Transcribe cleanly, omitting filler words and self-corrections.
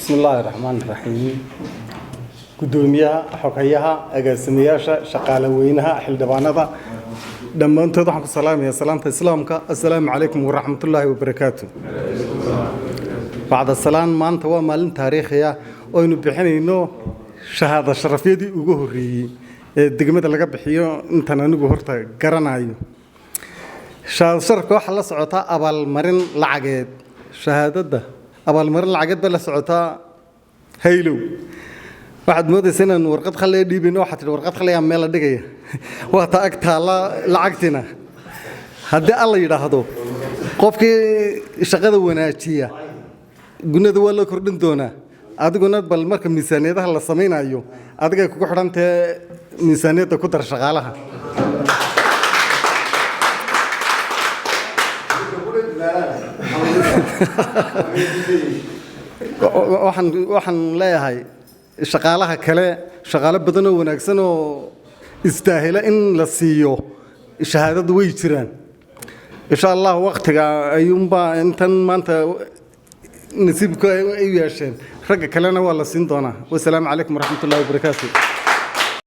Bismi illaahi raxmaan raxiim. Guddoomiyaha, xoghayaha, agaasimayaasha, shaqaale weynaha, xildhibaanada, dhammaantood waxaan ku salaamayaa salaamta Islaamka: assalaamu calaykum waraxmatullaahi wabarakaatu. Bacda salaan, maanta waa maalin taariikhi ah oo aynu bixinayno shahaada sharafyadii ugu horreeyey ee degmada laga bixiyo intaan anigu horta garanayo. Shahaado sharafka waxaa la socotaa abaalmarin lacageed. Shahaadadda abaalmarin lacageed bay la socotaa. Haylow, waxaad moodaysa inaan warqad khalle dhiibayno. Waxaad tidhi warqad khallayaa meel la dhigaya, waa ta ag taalla lacagtina. Haddii Alla yidhaahdo, qofkii shaqada wanaajiya gunada waa loo kordhin doonaa. Adiguna bal marka miisaaniyadaha la samaynayo adigay kugu xidhantahe, miisaaniyadda ku dar shaqaalaha. Waxaan leeyahay shaqaalaha kale, shaqaalo badan oo wanaagsan oo istaahila in la siiyo shahaadadu way jiraan. Insha Allah waktiga ayuunbaa intan maanta nasiibka ay u yeesheen, ragga kalena waa la siin doonaa. Wasalaamu calaykum waraxmatullahi wabarakaatu.